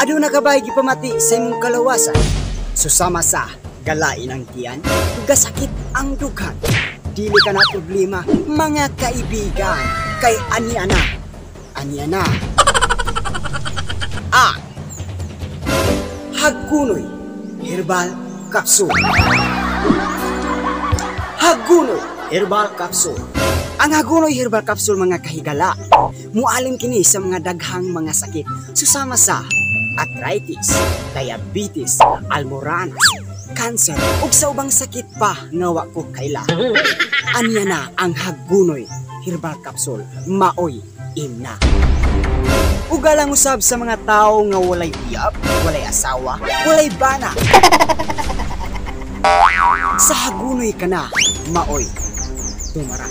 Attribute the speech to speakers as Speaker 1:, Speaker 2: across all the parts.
Speaker 1: Aduna ka ba gipamati sa imong kalawasan? Susama sa galain ang tiyan, gasakit ang dughan. Dili ka na problema, mga kaibigan. Kay ani ana, ani ana. Ang Hagunoy Herbal Capsule. Hagunoy Herbal Capsule. Ang Hagunoy Herbal Capsule, mga kahigala, mualim kini sa mga daghang mga sakit susama sa arthritis, diabetes, almoranas, cancer ug sa ubang sakit pa nga wa ko kaila. Anya na ang Hagunoy Herbal Capsule, maoy ina. Ugalang usab sa mga tao nga walay uyab, walay asawa, walay bana. Sa Hagunoy ka na, maoy tumara.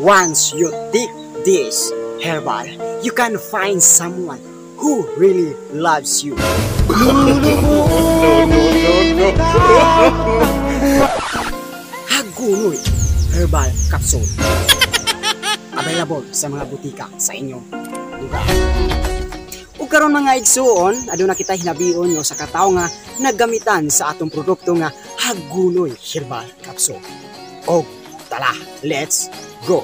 Speaker 1: Once you take this herbal, you can find someone who really loves you.
Speaker 2: No.
Speaker 1: Hagunoy Herbal Capsule. Available sa mga butika sa inyong lugar. Ug karon, mga igsuon, aduna kita hinabion nga usa ka tawo nga naggamitan sa atong produkto nga Hagunoy Herbal Capsule. Og tala, let's go.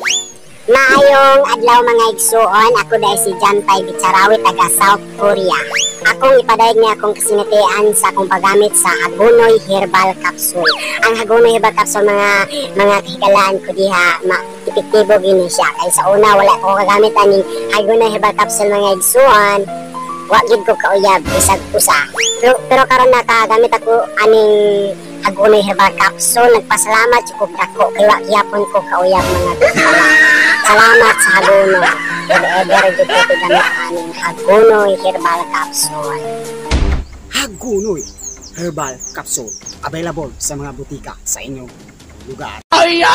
Speaker 3: Maayong adlaw, mga igsuon, ako diay si Jantay Bitsarawi, taga South Korea. Akong ipadayag ni akong kasinatian sa akong paggamit sa Hagunoy Herbal Capsule. Ang Hagunoy Herbal Capsule, mga kahigalaan ko diha, ma epektibo gini siya. Kay sa una, wala ko kagamit aning Hagunoy Herbal Capsule, mga igsuon. Wa gid ko kauyab bisag usa. Pero karon nakagamit ako aning Hagunoy Herbal Capsule, nagpasalamat jud ko dako kay wa gihapon ko kauyab, mga kahigala. Salamat sa Hagunoy. Ever ever jud ko gamit aning Hagunoy Herbal Capsule.
Speaker 1: Hagunoy Herbal Capsule. Available sa mga butika sa inyong lugar.
Speaker 2: Ay!